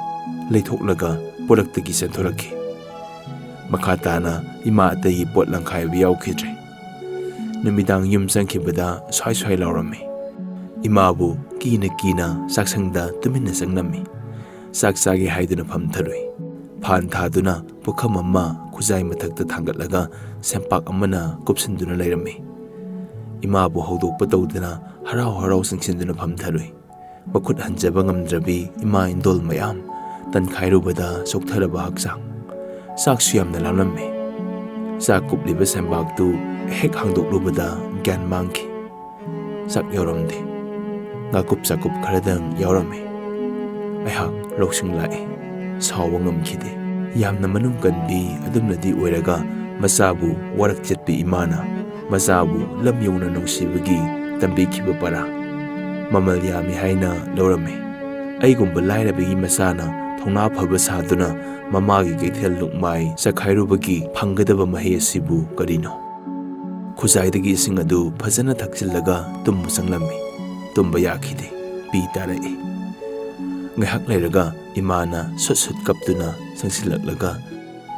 ꯂꯩꯊꯣꯛꯂꯒ ꯄꯣꯂꯛꯇꯒꯤ ꯆꯦꯟꯊꯣꯔꯛꯈꯤ꯫ ꯃꯈꯥ ꯇꯥꯅ ꯏꯃꯥ ꯑꯇꯩꯒꯤ ꯄꯣꯠ ꯂꯪꯈꯥꯏꯕ ꯌꯥꯎꯈꯤꯗ꯭ꯔꯦ꯫ ꯅꯨꯃꯤꯗꯥꯡ ꯌꯨꯝ ꯆꯪꯈꯤꯕꯗ ꯁ꯭ꯋꯥꯏ ꯁ꯭ꯋꯥꯏ ꯂꯥꯎꯔꯝꯃꯤ꯫ ꯏꯃꯥꯕꯨ ꯀꯤꯅ ꯀꯤꯅ ꯆꯥꯛꯁꯪꯗ ꯇꯨꯃꯤꯟꯅ ꯆꯪꯂꯝꯃꯤ꯫ ꯆꯥꯛ ꯆꯥꯒꯦ ꯍꯥꯏꯗꯨꯅ ꯐꯝꯊꯔꯨꯏ꯫ ꯐꯥꯟ ꯊꯥꯗꯨꯅ ꯄꯨꯈꯝ ꯑꯃ ꯈꯨꯖꯥꯏ ꯃꯊꯛꯇ ꯊꯥꯡꯒꯠꯂꯒ ꯁꯦꯝꯄꯥꯛ ꯑꯃꯅ ꯀꯨꯞꯁꯤꯟꯗꯨꯅ ꯂꯩꯔꯝꯃꯤ꯫ ꯏꯃꯥꯕꯨ ꯍꯧꯗꯣꯛꯄ ꯇꯧꯗꯅ ꯍꯔꯥꯎ ꯍꯔꯥꯎ ꯆꯪꯁꯤꯟꯗꯨꯅ ꯐꯝꯊꯔꯨꯏ꯫ ꯃꯈꯨꯠ ꯍꯟꯖꯕ ꯉꯝꯗ꯭ꯔꯕꯤ ꯏꯃꯥ ꯏꯟꯗꯣꯜ ꯃꯌꯥꯝ ꯇꯟꯈꯥꯏꯔꯨꯕꯗ ꯆꯣꯛꯊꯔꯕ ꯍꯛꯆꯥꯡ꯫ ꯆꯥꯛꯁꯨ ꯌꯥꯝꯅ ꯂꯥꯝꯂꯝꯃꯤ꯫ ꯆꯥꯛ ꯀꯨꯞꯂꯤꯕ ꯁꯦꯝꯕꯥꯛꯇꯨ ꯍꯦꯛ ꯍꯥꯡꯗꯣꯛꯂꯨꯕꯗ ꯒ꯭ꯌꯥꯟ ꯃꯥꯡꯈꯤ꯫ ꯆꯥꯛ ꯌꯥꯎꯔꯝꯗꯦ꯫ ꯉꯥꯀꯨꯞ ꯆꯥꯀꯨꯞ ꯈꯔꯗꯪ ꯌꯥꯎꯔꯝꯃꯤ꯫ ꯑꯩꯍꯥꯛ ꯂꯧꯁꯤꯡ ꯂꯥꯛꯏ꯫ ꯁꯥꯎꯕ ꯉꯝꯈꯤꯗꯦ꯫ ꯌꯥꯝꯅ ꯃꯅꯨꯡ ꯀꯟꯕꯤ ꯑꯗꯨꯝꯅꯗꯤ ꯑꯣꯏꯔꯒ ꯃꯆꯥꯕꯨ ꯋꯥꯔꯛ ꯆꯠꯄꯤ ꯏꯃꯥꯅ ꯃꯆꯥꯕꯨ ꯂꯝ ꯌꯧꯅ ꯅꯨꯡꯁꯤꯕꯒꯤ ꯇꯝꯕꯤꯈꯤꯕ ꯄꯔꯥ ꯃꯃꯜ ꯌꯥꯝꯃꯤ ꯍꯥꯏꯅ ꯂꯧꯔꯝꯃꯤ꯫ ꯑꯩꯒꯨꯝꯕ ꯂꯥꯏꯔꯕꯒꯤ ꯃꯆꯥꯅ ꯊꯧꯅꯥ ꯐꯕ ꯁꯥꯗꯨꯅ ꯃꯃꯥꯒꯤ ꯀꯩꯊꯦꯜ ꯂꯨꯛꯃꯥꯏ ꯆꯈꯥꯏꯔꯨꯕꯒꯤ ꯐꯪꯒꯗꯕ ꯃꯍꯩ ꯑꯁꯤꯕꯨ ꯀꯔꯤꯅꯣ? ꯈꯨꯖꯥꯏꯗꯒꯤ ꯏꯁꯤꯡ ꯑꯗꯨ ꯐꯖꯅ ꯊꯛꯆꯤꯜꯂꯒ ꯇꯨꯝꯕ ꯆꯪꯂꯝꯃꯤ꯫ ꯇꯨꯝꯕ ꯌꯥꯈꯤꯗꯦ꯫ ꯄꯤ ꯇꯥꯔꯛꯏ꯫ ꯉꯥꯏꯍꯥꯛ ꯂꯩꯔꯒ ꯏꯃꯥꯅ ꯁꯨꯠ ꯁꯨꯠ ꯀꯞꯇꯨꯅ ꯆꯪꯁꯤꯜꯂꯛꯂꯒ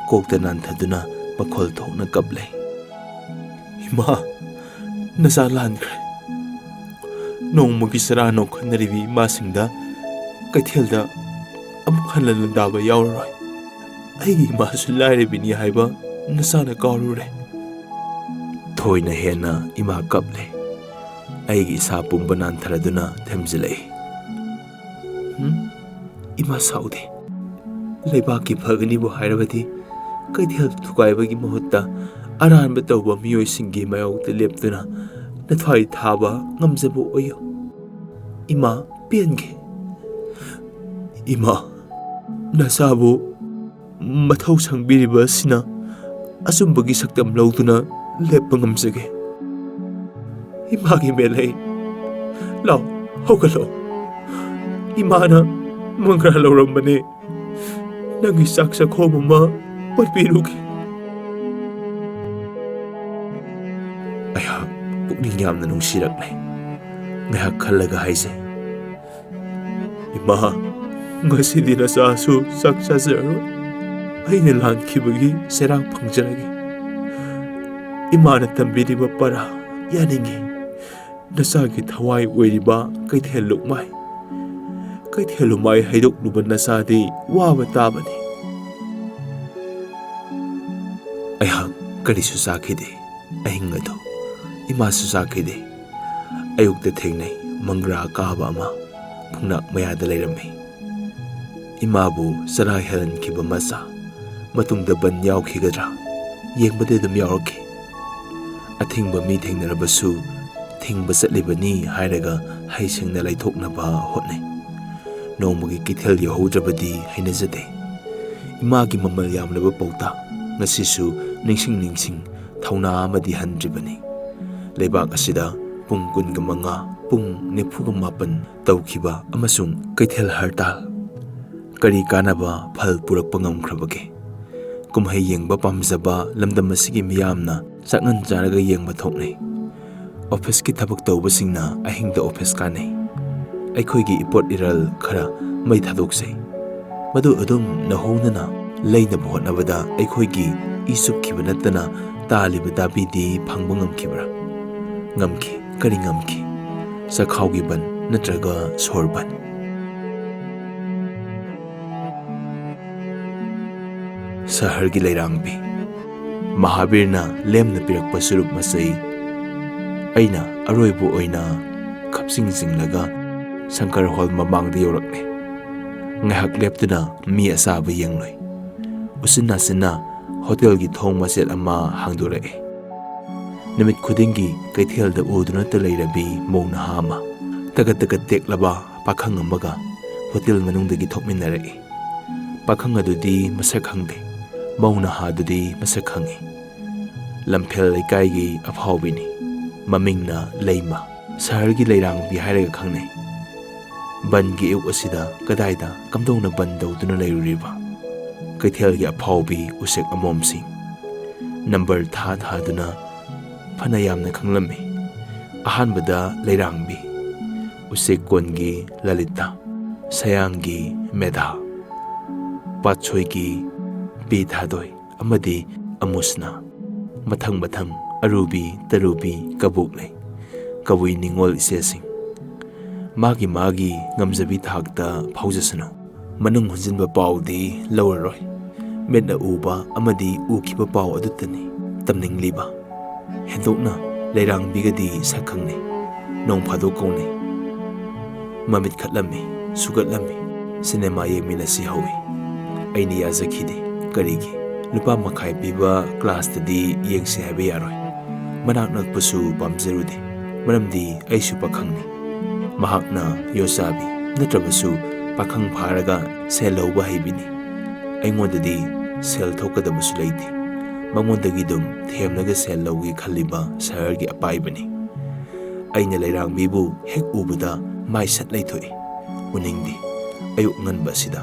ꯀꯣꯛꯇ ꯅꯥꯟꯊꯗꯨꯅ ꯃꯈꯣꯜ ꯊꯣꯛꯅ ꯀꯞꯂꯦ꯫ "ꯏꯃꯥ, ꯅꯆꯥ ꯂꯥꯟꯈ꯭ꯔꯦ꯫ ꯅꯣꯡꯃꯒꯤ ꯆꯔꯥ ꯅꯣꯡꯈꯠꯅꯔꯤꯕꯤ ꯏꯃꯥꯁꯤꯡꯗ ꯀꯩꯊꯦꯜꯗ ꯑꯃꯨꯛ ꯍꯟꯅ ꯂꯥꯟꯗꯥꯕ ꯌꯥꯎꯔꯔꯣꯏ꯫ ꯑꯩꯒꯤ ꯏꯃꯥꯁꯨ ꯂꯥꯏꯔꯕꯤꯅꯤ ꯍꯥꯏꯕ ꯅꯆꯥꯅ ꯀꯥꯎꯔꯨꯔꯦ꯫ ꯊꯣꯏꯅ ꯍꯦꯟꯅ ꯏꯃꯥ ꯀꯞꯂꯦ꯫ ꯑꯩꯒꯤ ꯏꯁꯥ ꯄꯨꯝꯕ ꯅꯥꯟꯊꯔꯗꯨꯅ ꯊꯦꯝꯖꯤꯜꯂꯛꯏ꯫ "ꯍꯨꯝ? ꯏꯃꯥ, ꯁꯥꯎꯗꯦ꯫ ꯂꯩꯕꯥꯛꯀꯤ ꯐꯒꯅꯤꯕꯨ ꯍꯥꯏꯔꯕꯗꯤ ꯀꯩꯊꯦꯜ ꯊꯨꯒꯥꯏꯕꯒꯤ ꯃꯍꯨꯠꯇ ꯑꯔꯥꯟꯕ ꯇꯧꯕ ꯃꯤꯑꯣꯏꯁꯤꯡꯒꯤ ꯃꯥꯌꯣꯛꯇ ꯂꯦꯞꯇꯨꯅ ꯅꯊ꯭ꯋꯥꯏ ꯊꯥꯕ ꯉꯝꯖꯕ ꯑꯣꯏꯌꯨ꯫ ꯏꯃꯥ, ꯄꯦꯟꯒꯦ꯫ ꯏꯃꯥ, ꯅꯆꯥꯕꯨ ꯃꯊꯧ ꯁꯪꯕꯤꯔꯤꯕ ꯑꯁꯤꯅ ꯑꯆꯨꯝꯕꯒꯤ ꯁꯛꯇꯝ ꯂꯧꯗꯨꯅ ꯂꯦꯞꯄ ꯉꯝꯖꯒꯦ꯫ ꯏꯃꯥꯒꯤ ꯃꯦꯂꯩ, ꯂꯥꯎ, ꯍꯧꯒꯠꯂꯣ꯫ ꯏꯃꯥꯅ ꯃꯪꯒ꯭ꯔꯥ ꯂꯧꯔꯝꯕꯅꯦ꯫ ꯅꯪꯒꯤ ꯆꯥꯛ ꯆꯥꯛꯈꯣꯝ ꯑꯃ ꯑꯣꯠꯄꯤꯔꯨꯒꯦ꯫" ꯑꯩꯍꯥꯛ ꯄꯨꯛꯅꯤꯡ ꯌꯥꯝꯅ ꯅꯨꯡꯁꯤꯔꯛꯂꯦ꯫ ꯉꯥꯏꯍꯥꯛ ꯈꯜꯂꯒ ꯍꯥꯏꯖꯩ, "ꯏꯃꯥ, ꯉꯁꯤꯗꯤ ꯅꯆꯥꯁꯨ ꯆꯥꯛ ꯆꯥꯖꯔꯔꯣꯏ꯫ ꯑꯩꯅ ꯂꯥꯟꯈꯤꯕꯒꯤ ꯆꯩꯔꯥꯛ ꯐꯪꯖꯔꯒꯦ꯫ ꯏꯃꯥꯅ ꯇꯝꯕꯤꯔꯤꯕ ꯄꯔꯥ ꯌꯥꯅꯤꯡꯉꯤ꯫ ꯅꯆꯥꯒꯤ ꯊꯋꯥꯏ ꯑꯣꯏꯔꯤꯕ ꯀꯩꯊꯦꯜ ꯂꯨꯛꯃꯥꯏ, ꯀꯩꯊꯦꯜ ꯂꯨꯃꯥꯏ ꯍꯩꯗꯣꯛꯂꯨꯕ ꯅꯆꯥꯗꯤ ꯋꯥꯕ ꯇꯥꯕꯅꯤ꯫" ꯑꯩꯍꯥꯛ ꯀꯔꯤꯁꯨ ꯆꯥꯈꯤꯗꯦ꯫ ꯑꯍꯤꯡ ꯑꯗꯨ ꯏꯃꯥꯁꯨ ꯆꯥꯈꯤꯗꯦ꯫ ꯑꯌꯨꯛꯇ ꯊꯦꯡꯅꯩ, ꯃꯪꯒ꯭ꯔꯥ ꯀꯥꯕ ꯑꯃ ꯐꯨꯡꯅꯥꯛ ꯃꯌꯥꯗ ꯂꯩꯔꯝꯃꯤ꯫ ꯏꯃꯥꯕꯨ ꯆꯔꯥ ꯍꯦꯜꯍꯟꯈꯤꯕ ꯃꯆꯥ꯫ ꯃꯇꯨꯡꯗ ꯕꯟ ꯌꯥꯎꯈꯤꯒꯗ꯭ꯔꯥ ꯌꯦꯡꯕꯗꯤ ꯑꯗꯨꯝ ꯌꯥꯎꯔꯛꯈꯤ꯫ ꯑꯊꯤꯡꯕ ꯃꯤ ꯊꯦꯡꯅꯔꯕꯁꯨ ꯊꯤꯡꯕ ꯆꯠꯂꯤꯕꯅꯤ ꯍꯥꯏꯔꯒ ꯍꯩꯁꯤꯡꯅ ꯂꯩꯊꯣꯛꯅꯕ ꯍꯣꯠꯅꯩ꯫ ꯅꯣꯡꯃꯒꯤ ꯀꯩꯊꯦꯜ ꯌꯧꯍꯧꯗ꯭ꯔꯕꯗꯤ ꯍꯩꯅꯖꯗꯦ꯫ ꯏꯃꯥꯒꯤ ꯃꯃꯜ ꯌꯥꯝꯂꯕ ꯄꯥꯎꯇꯥꯛ ꯉꯁꯤꯁꯨ ꯅꯤꯡꯁꯤꯡ ꯅꯤꯡꯁꯤꯡ ꯊꯧꯅꯥ ꯑꯃꯗꯤ ꯍꯟꯗ꯭ꯔꯤꯕꯅꯤ꯫ ꯂꯩꯕꯥꯛ ꯑꯁꯤꯗ ꯄꯨꯡ ꯀꯨꯟꯒ ꯃꯉꯥ, ꯄꯨꯡ ꯅꯤꯐꯨꯒ ꯃꯥꯄꯟ ꯇꯧꯈꯤꯕ ꯑꯃꯁꯨꯡ ꯀꯩꯊꯦꯜ ꯍꯔꯇꯥꯜ ꯀꯔꯤ ꯀꯥꯟꯅꯕ ꯐꯜ ꯄꯨꯔꯛꯄ ꯉꯝꯈ꯭ꯔꯕꯒꯦ? ꯀꯨꯝꯍꯩ ꯌꯦꯡꯕ ꯄꯥꯝꯖꯕ ꯂꯝꯗꯝ ꯑꯁꯤꯒꯤ ꯃꯤꯌꯥꯝꯅ ꯆꯥꯛꯉꯟ ꯆꯥꯔꯒ ꯌꯦꯡꯕ ꯊꯣꯛꯅꯩ꯫ ꯑꯣꯐꯤꯁꯀꯤ ꯊꯕꯛ ꯇꯧꯕꯁꯤꯡꯅ ꯑꯍꯤꯡꯗ ꯑꯣꯐꯤꯁ ꯀꯥꯟꯅꯩ꯫ ꯑꯩꯈꯣꯏꯒꯤ ꯏꯄꯣꯠ ꯏꯔꯜ ꯈꯔ ꯃꯩ ꯊꯥꯗꯣꯛꯆꯩ꯫ ꯃꯗꯨ ꯑꯗꯨꯝ ꯅꯧꯍꯧꯅꯅ ꯂꯩꯅꯕ ꯍꯣꯠꯅꯕꯗ ꯑꯩꯈꯣꯏꯒꯤ ꯏ ꯆꯨꯞꯈꯤꯕ ꯅꯠꯇꯅ ꯇꯥꯜꯂꯤꯕ ꯗꯥꯕꯤꯗꯤ ꯐꯪꯕ ꯉꯝꯈꯤꯕ꯭ꯔꯥ? ꯉꯝꯈꯤ꯫ ꯀꯔꯤ ꯉꯝꯈꯤ? ꯆꯈꯥꯎꯒꯤ ꯕꯟ ꯅꯠꯇ꯭ꯔꯒ ꯁꯣꯔ ꯕꯟ꯫ ꯁꯍꯔꯒꯤ ꯂꯩꯔꯥꯡꯕꯤ꯫ ꯃꯍꯥꯕꯤꯔꯅ ꯂꯦꯝꯅ ꯄꯤꯔꯛꯄ ꯆꯨꯔꯨꯞ ꯃꯆꯩ꯫ ꯑꯩꯅ ꯑꯔꯣꯏꯕ ꯑꯣꯏꯅ ꯈꯞꯆꯤꯡ ꯆꯤꯡꯂꯒ ꯁꯪꯀꯔ ꯍꯣꯜ ꯃꯃꯥꯡꯗ ꯌꯧꯔꯛꯂꯦ꯫ ꯉꯥꯏꯍꯥꯛ ꯂꯦꯞꯇꯨꯅ ꯃꯤ ꯑꯆꯥꯕ ꯌꯦꯡꯂꯨꯏ꯫ ꯎꯆꯤꯟ ꯅꯥꯆꯤꯟꯅ ꯍꯣꯇꯦꯜꯒꯤ ꯊꯣꯡ ꯃꯆꯦꯠ ꯑꯃ ꯍꯥꯡꯗꯣꯔꯛꯏ꯫ ꯅꯨꯃꯤꯠ ꯈꯨꯗꯤꯡꯒꯤ ꯀꯩꯊꯦꯜꯗ ꯎꯗꯨꯅꯇ ꯂꯩꯔꯕꯤ ꯃꯧ ꯅꯍꯥ ꯑꯃ, ꯇꯒꯠ ꯇꯒꯠ ꯇꯦꯛꯂꯕ ꯄꯥꯈꯪ ꯑꯃꯒ ꯍꯣꯇꯦꯜ ꯃꯅꯨꯡꯗꯒꯤ ꯊꯣꯛꯃꯤꯟꯅꯔꯛꯏ꯫ ꯄꯥꯈꯪ ꯑꯗꯨꯗꯤ ꯃꯁꯛ ꯈꯪꯗꯦ, ꯃꯧ ꯅꯍꯥꯗꯨꯗꯤ ꯃꯁꯛ ꯈꯪꯏ꯫ ꯂꯝꯐꯦꯜ ꯂꯩꯀꯥꯏꯒꯤ ꯑꯐꯥꯎꯕꯤꯅꯤ꯫ ꯃꯃꯤꯡꯅ ꯂꯩꯃ꯫ ꯁꯍꯔꯒꯤ ꯂꯩꯔꯥꯡꯕꯤ ꯍꯥꯏꯔꯒ ꯈꯪꯅꯩ꯫ ꯕꯟꯒꯤ ꯑꯌꯨꯛ ꯑꯁꯤꯗ ꯀꯗꯥꯏꯗ ꯀꯝꯗꯧꯅ ꯕꯟ ꯇꯧꯗꯨꯅ ꯂꯩꯔꯨꯔꯤꯕ? ꯀꯩꯊꯦꯜꯒꯤ ꯑꯐꯥꯎꯕꯤ ꯎꯆꯦꯛ ꯑꯃꯣꯝꯁꯤꯡ ꯅꯝꯕꯔ ꯊꯥ ꯊꯥꯗꯨꯅ ꯐꯅ ꯌꯥꯝꯅ ꯈꯪꯂꯝꯃꯤ꯫ ꯑꯍꯥꯟꯕꯗ ꯂꯩꯔꯥꯡꯕꯤ, ꯎꯆꯦꯛ ꯀꯣꯟꯒꯤ ꯂꯂꯤꯇꯥ, ꯁꯌꯥꯡꯒꯤ ꯃꯦꯙꯥ, ꯄꯥꯠꯁꯣꯏꯒꯤ ꯄꯤ ꯊꯥꯗꯣꯏ ꯑꯃꯗꯤ ꯑꯃꯨꯁꯅꯥ꯫ ꯃꯊꯪ ꯃꯊꯪ ꯑꯔꯨꯕꯤ, ꯇꯔꯨꯕꯤ, ꯀꯕꯣꯛꯂꯩ, ꯀꯕꯨꯏ ꯅꯤꯉꯣꯜ ꯏꯆꯦꯁꯤꯡ꯫ ꯃꯥꯒꯤ ꯃꯥꯒꯤ ꯉꯝꯖꯕꯤ ꯊꯥꯛꯇ ꯐꯥꯎꯖꯁꯅꯨ꯫ ꯃꯅꯨꯡ ꯍꯨꯟꯖꯤꯟꯕ ꯄꯥꯎꯗꯤ ꯂꯧꯔꯔꯣꯏ꯫ ꯃꯤꯠꯅ ꯎꯕ ꯑꯃꯗꯤ ꯎꯈꯤꯕ ꯄꯥꯎ ꯑꯗꯨꯇꯅꯤ ꯇꯝꯅꯤꯡꯂꯤꯕ꯫ ꯍꯦꯟꯗꯣꯛꯅ ꯂꯩꯔꯥꯡꯕꯤꯒꯗꯤ ꯁꯛ ꯈꯪꯅꯩ꯫ ꯅꯣꯡ ꯐꯥꯗꯣꯛ ꯀꯧꯅꯩ꯫ ꯃꯃꯤꯠ ꯈꯠꯂꯝꯃꯤ, ꯁꯨꯒꯠꯂꯝꯃꯤ꯫ ꯁꯤꯅꯦꯃꯥ ꯌꯦꯡꯃꯤꯟꯅꯁꯤ ꯍꯧꯏ꯫ ꯑꯩꯅ ꯌꯥꯖꯈꯤꯗꯦ꯫ ꯀꯔꯤꯒꯤ? ꯂꯨꯄꯥ ꯃꯈꯥꯏ ꯄꯤꯕ ꯀ꯭ꯂꯥꯁꯇꯗꯤ ꯌꯦꯡꯁꯤ ꯍꯥꯏꯕ ꯌꯥꯔꯣꯏ꯫ ꯃꯅꯥꯛ ꯅꯛꯄꯁꯨ ꯄꯥꯝꯖꯔꯨꯗꯦ꯫ ꯃꯔꯝꯗꯤ ꯑꯩꯁꯨ ꯄꯥꯈꯪꯅꯤ꯫ ꯃꯍꯥꯛꯅ ꯌꯣꯠꯆꯥꯕꯤ ꯅꯠꯇ꯭ꯔꯕꯁꯨ ꯄꯥꯈꯪ ꯐꯥꯔꯒ ꯁꯦꯜ ꯂꯧꯕ ꯍꯩꯕꯤꯅꯤ꯫ ꯑꯩꯉꯣꯟꯗꯗꯤ ꯁꯦꯜ ꯊꯣꯛꯀꯗꯕꯁꯨ ꯂꯩꯇꯦ꯫ ꯃꯉꯣꯟꯗꯒꯤ ꯑꯗꯨꯝ ꯊꯦꯝꯂꯒ ꯁꯦꯜ ꯂꯧꯒꯦ ꯈꯜꯂꯤꯕ ꯁꯍꯔꯒꯤ ꯑꯄꯥꯏꯕꯅꯤ꯫ ꯑꯩꯅ ꯂꯩꯔꯥꯡꯕꯤꯕꯨ ꯍꯦꯛ ꯎꯕꯗ ꯃꯥꯏ ꯁꯠ ꯂꯩꯊꯣꯛꯏ꯫ ꯎꯅꯤꯡꯗꯦ꯫ ꯑꯌꯨꯛ ꯉꯟꯕ ꯑꯁꯤꯗ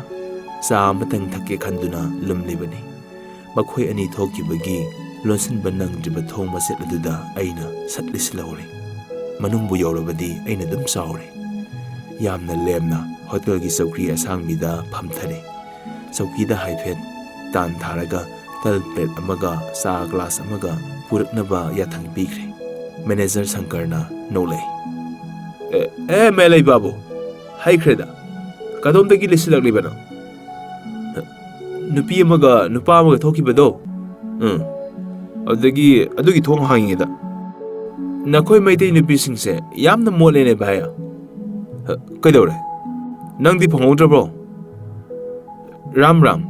ꯆꯥ ꯑꯃꯇꯪ ꯊꯛꯀꯦ ꯈꯟꯗꯨꯅ ꯂꯨꯝꯂꯤꯕꯅꯤ꯫ ꯃꯈꯣꯏ ꯑꯅꯤ ꯊꯣꯛꯈꯤꯕꯒꯤ ꯂꯣꯟꯁꯤꯟꯕ ꯅꯪꯗ꯭ꯔꯤꯕ ꯊꯣꯡ ꯃꯆꯦꯠ ꯑꯗꯨꯗ ꯑꯩꯅ ꯁꯠ ꯂꯤꯁꯤꯜꯍꯧꯔꯦ꯫ ꯃꯅꯨꯡꯕꯨ ꯌꯧꯔꯕꯗꯤ ꯑꯩꯅ ꯑꯗꯨꯝ ꯆꯥꯎꯔꯦ꯫ ꯌꯥꯝꯅ ꯂꯦꯝꯅ ꯍꯣꯇꯦꯜꯒꯤ ꯆꯧꯀ꯭ꯔꯤ ꯑꯁꯥꯡꯕꯤꯗ ꯐꯝꯊꯔꯦ꯫ ꯆꯧꯀꯤꯗ ꯍꯥꯏꯐꯦꯠ ꯇꯥꯟ ꯊꯥꯔꯒ ꯇꯜ ꯄ꯭ꯂꯦꯠ ꯑꯃꯒ ꯆꯥ ꯒ꯭ꯂꯥꯁ ꯑꯃꯒ ꯄꯨꯔꯛꯅꯕ ꯌꯥꯊꯪ ꯄꯤꯈ꯭ꯔꯦ꯫ ꯃꯦꯅꯦꯖꯔ ꯁꯪꯀꯔꯅ ꯅꯣꯛꯂꯛꯏ꯫ "ꯑꯦ, ꯑꯦ, ꯃꯦꯂꯩ ꯕꯥꯕꯨ, ꯍꯩꯈ꯭ꯔꯦꯗ꯫ ꯀꯗꯣꯝꯗꯒꯤ ꯂꯤꯁꯤꯜꯂꯛꯂꯤꯕꯅꯣ?" "ꯅꯨꯄꯤ ꯑꯃꯒ ꯅꯨꯄꯥ ꯑꯃꯒ ꯊꯣꯛꯈꯤꯕꯗꯣ?" "ꯎꯝ, ꯑꯗꯒꯤ ꯑꯗꯨꯒꯤ ꯊꯣꯡ ꯍꯥꯡꯉꯤꯉꯩꯗ, "ꯅꯈꯣꯏ ꯃꯩꯇꯩ ꯅꯨꯄꯤꯁꯤꯡꯁꯦ ꯌꯥꯝꯅ ꯃꯣꯠꯂꯦꯅꯦ ꯚꯥꯏ꯫ ꯍ, ꯀꯩꯗꯧꯔꯦ? ꯅꯪꯗꯤ ꯐꯪꯍꯧꯗ꯭ꯔꯕ꯭ꯔꯣ?" "ꯔꯥꯝ ꯔꯥꯝ꯫"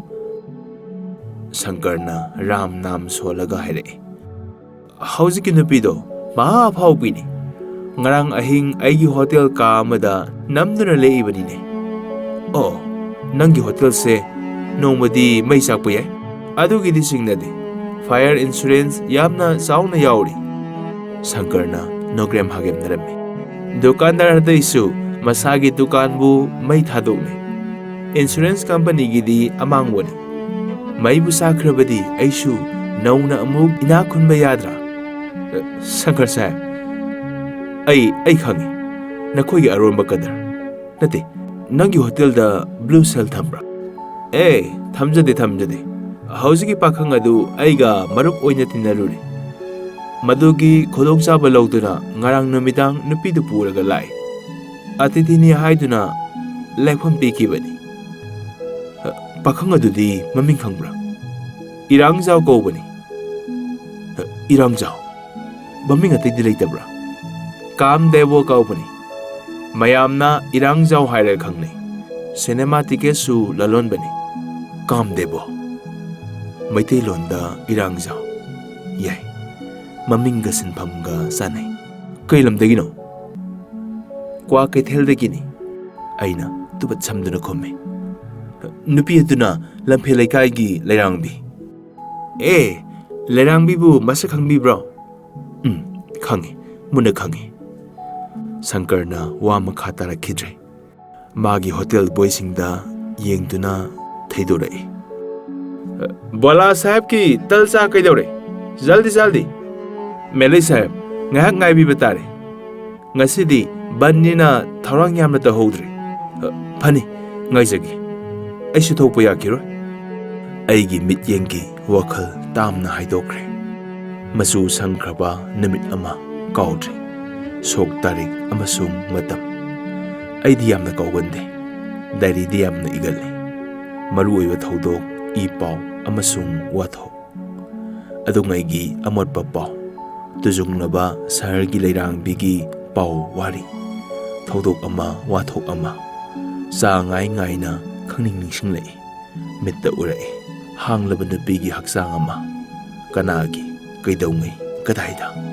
ꯁꯪꯀꯔꯅ ꯔꯥꯝ ꯅꯥꯝ ꯁꯣꯜꯂꯒ ꯍꯥꯏꯔꯛꯏ꯫ "ꯍꯧꯖꯤꯛꯀꯤ ꯅꯨꯄꯤꯗꯣ ꯃꯍꯥ ꯑꯐꯥꯎꯕꯤꯅꯤ꯫ ꯉꯔꯥꯡ ꯑꯍꯤꯡ ꯑꯩꯒꯤ ꯍꯣꯇꯦꯜ ꯀꯥ ꯑꯃꯗ ꯅꯝꯗꯨꯅ ꯂꯦꯛꯏꯕꯅꯤꯅꯦ꯫" "ꯑꯣ, ꯅꯪꯒꯤ ꯍꯣꯇꯦꯜꯁꯦ ꯅꯣꯡꯃꯗꯤ ꯃꯩ ꯆꯥꯛꯄ ꯌꯥꯏ꯫ ꯑꯗꯨꯒꯤꯗꯤ ꯆꯤꯡꯅꯗꯦ꯫ ꯐꯥꯌꯔ ꯏꯟꯁꯨꯔꯦꯟꯁ ꯌꯥꯝꯅ ꯆꯥꯎꯅ ꯌꯥꯎꯔꯤ꯫" ꯁꯪꯀꯔꯅ ꯅꯣꯒ꯭ꯔꯦꯝ ꯍꯥꯒꯦꯝꯅꯔꯝꯃꯤ꯫ "ꯗꯨꯀꯥꯟꯗꯥꯔ ꯑꯇꯩꯁꯨ ꯃꯁꯥꯒꯤ ꯗꯨꯀꯥꯟꯕꯨ ꯃꯩ ꯊꯥꯗꯣꯛꯂꯤ꯫ ꯏꯟꯁꯨꯔꯦꯟꯁ ꯀꯝꯄꯅꯤꯒꯤꯗꯤ ꯑꯃꯥꯡꯕꯅꯤ꯫ ꯃꯩꯕꯨ ꯆꯥꯛꯈ꯭ꯔꯕꯗꯤ ꯑꯩꯁꯨ ꯅꯧꯅ ꯑꯃꯨꯛ ꯏꯅꯥꯛ ꯈꯨꯟꯕ ꯌꯥꯗ꯭ꯔꯥ?" "ꯁꯪꯀꯔ ꯁꯥꯍꯦꯕ, ꯑꯩ, ꯑꯩ ꯈꯪꯉꯤ꯫ ꯅꯈꯣꯏꯒꯤ ꯑꯔꯣꯟꯕ ꯀꯗꯔ꯫ ꯅꯠꯇꯦ, ꯅꯪꯒꯤ ꯍꯣꯇꯦꯜꯗ ꯕ꯭ꯂꯨ ꯁꯦꯜ ꯊꯝꯕ꯭ꯔꯥ?" "ꯑꯦ, ꯊꯝꯖꯗꯦ, ꯊꯝꯖꯗꯦ꯫ ꯍꯧꯖꯤꯛꯀꯤ ꯄꯥꯈꯪ ꯑꯗꯨ ꯑꯩꯒ ꯃꯔꯨꯞ ꯑꯣꯏꯅ ꯇꯤꯟꯅꯔꯨꯔꯦ꯫ ꯃꯗꯨꯒꯤ ꯈꯨꯗꯣꯡꯆꯥꯕ ꯂꯧꯗꯨꯅ ꯉꯔꯥꯡ ꯅꯨꯃꯤꯗꯥꯡ ꯅꯨꯄꯤꯗꯨ ꯄꯨꯔꯒ ꯂꯥꯛꯏ꯫ ꯑꯇꯤꯊꯤꯅꯤ ꯍꯥꯏꯗꯨꯅ ꯂꯦꯛꯐꯝ ꯄꯤꯈꯤꯕꯅꯤ꯫ ꯄꯥꯈꯪ ꯑꯗꯨꯗꯤ ꯃꯃꯤꯡ ꯈꯪꯕ꯭ꯔꯥ?" "ꯏꯔꯥꯡꯖꯥꯎ ꯀꯧꯕꯅꯤ꯫" "ꯏꯔꯥꯡꯖꯥꯎ? ꯃꯃꯤꯡ ꯑꯇꯩꯗꯤ ꯂꯩꯇꯕ꯭ꯔꯥ?" "ꯀꯥꯝꯗꯦꯕꯣ ꯀꯧꯕꯅꯤ꯫ ꯃꯌꯥꯝꯅ ꯏꯔꯥꯡꯖꯥꯎ ꯍꯥꯏꯔꯒ ꯈꯪꯅꯩ꯫ ꯁꯤꯅꯦꯃꯥ ꯇꯤꯀꯦꯠꯁꯨ ꯂꯂꯣꯟꯕꯅꯤ꯫" "ꯀꯥꯝꯗꯦꯕꯣ? ꯃꯩꯇꯩꯂꯣꯟꯗ ꯏꯔꯥꯡꯖꯥꯎ꯫ ꯌꯥꯏ, ꯃꯃꯤꯡꯒ ꯁꯤꯟꯐꯝꯒ ꯆꯥꯟꯅꯩ꯫ ꯀꯩ ꯂꯝꯗꯒꯤꯅꯣ?" "ꯀ꯭ꯋꯥ ꯀꯩꯊꯦꯜꯗꯒꯤꯅꯤ꯫" ꯑꯩꯅ ꯇꯨꯕꯠ ꯁꯝꯗꯨꯅ ꯈꯨꯝꯃꯤ꯫ "ꯅꯨꯄꯤ ꯑꯗꯨꯅ ꯂꯝꯐꯦꯜ ꯂꯩꯀꯥꯏꯒꯤ ꯂꯩꯔꯥꯡꯕꯤ꯫" "ꯑꯦ, ꯂꯩꯔꯥꯡꯕꯤꯕꯨ ꯃꯁꯛ ꯈꯪꯕꯤꯕ꯭ꯔꯣ?" "ꯎꯝ, ꯈꯪꯉꯤ, ꯃꯨꯟꯅ ꯈꯪꯉꯤ꯫" ꯁꯪꯀꯔꯅ ꯋꯥ ꯃꯈꯥ ꯇꯥꯔꯛꯈꯤꯗ꯭ꯔꯦ꯫ ꯃꯥꯒꯤ ꯍꯣꯇꯦꯜ ꯕꯣꯏꯁꯤꯡꯗ ꯌꯦꯡꯗꯨꯅ ꯊꯩꯗꯣꯔꯛꯏ꯫ "ꯕꯣꯂꯥ ꯁꯥꯍꯦꯕꯀꯤ ꯇꯜ ꯆꯥ ꯀꯩꯗꯧꯔꯦ? ꯖꯜꯗꯤ, ꯖꯜꯗꯤ!" "ꯃꯦꯂꯩ ꯁꯥꯍꯦꯕ, ꯉꯥꯏꯍꯥꯛ ꯉꯥꯏꯕꯤꯕ ꯇꯥꯔꯦ꯫ ꯉꯁꯤꯗꯤ ꯕꯟꯅꯤꯅ ꯊꯧꯔꯥꯡ ꯌꯥꯝꯅ ꯇꯧꯍꯧꯗ꯭ꯔꯦ꯫" "ꯐꯅꯤ, ꯉꯥꯏꯖꯒꯦ꯫ ꯑꯩꯁꯨ ꯊꯣꯛꯄ ꯌꯥꯈꯤꯔꯣꯏ꯫" ꯑꯩꯒꯤ ꯃꯤꯠꯌꯦꯡꯒꯤ ꯋꯥꯈꯜ ꯇꯥꯝꯅ ꯍꯥꯏꯗꯣꯛꯈ꯭ꯔꯦ꯫ ꯃꯆꯨ ꯁꯪꯈ꯭ꯔꯕ ꯅꯨꯃꯤꯠ ꯑꯃ ꯀꯥꯎꯗ꯭ꯔꯤ꯫ ꯁꯣꯛ ꯇꯥꯔꯤꯛ ꯑꯃꯁꯨꯡ ꯃꯇꯝ꯫ ꯑꯩꯗꯤ ꯌꯥꯝꯅ ꯀꯥꯎꯒꯟꯗꯦ꯫ ꯗꯥꯏꯔꯤꯗꯤ ꯌꯥꯝꯅ ꯏꯒꯜꯂꯤ꯫ ꯃꯔꯨꯑꯣꯏꯕ ꯊꯧꯗꯣꯛ, ꯏ ꯄꯥꯎ ꯑꯃꯁꯨꯡ ꯋꯥꯊꯣꯛ꯫ ꯑꯗꯨꯉꯩꯒꯤ ꯑꯃꯣꯠꯄ ꯄꯥꯎ, ꯇꯨꯖꯨꯡꯂꯕ ꯁꯍꯔꯒꯤ ꯂꯩꯔꯥꯡꯕꯤꯒꯤ ꯄꯥꯎ ꯋꯥꯔꯤ, ꯊꯧꯗꯣꯛ ꯑꯃ, ꯋꯥꯊꯣꯛ ꯑꯃ, ꯆꯥ ꯉꯥꯏ ꯉꯥꯏꯅ ꯈꯪꯅꯤꯡ ꯅꯤꯡꯁꯤꯡꯂꯛꯏ꯫ ꯃꯤꯠꯇ ꯎꯔꯛꯏ꯫ ꯍꯥꯡꯂꯕ ꯅꯨꯄꯤꯒꯤ ꯍꯛꯆꯥꯡ ꯑꯃ꯫ ꯀꯅꯥꯒꯤ? ꯀꯩꯗꯧꯉꯩ? ꯀꯗꯥꯏꯗ?